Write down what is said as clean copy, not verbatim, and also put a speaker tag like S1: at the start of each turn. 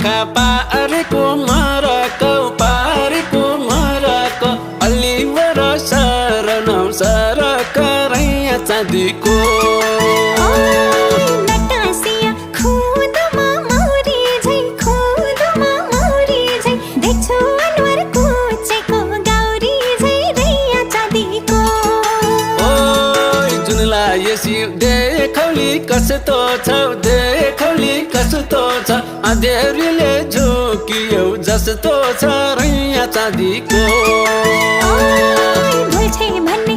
S1: आँखा पारेको मरको अलिवर शरण सरक रैया चाँदीको
S2: नटासिया खुदमा मौरी झै देख्छु अनुहार कुचेको गौरी झै रैया चाँदीको
S1: यसि देखौली कस्तो छ अँधेरीले झुकियो जस्तो छ रैया चाँदीको
S2: भुल्छे भन्ने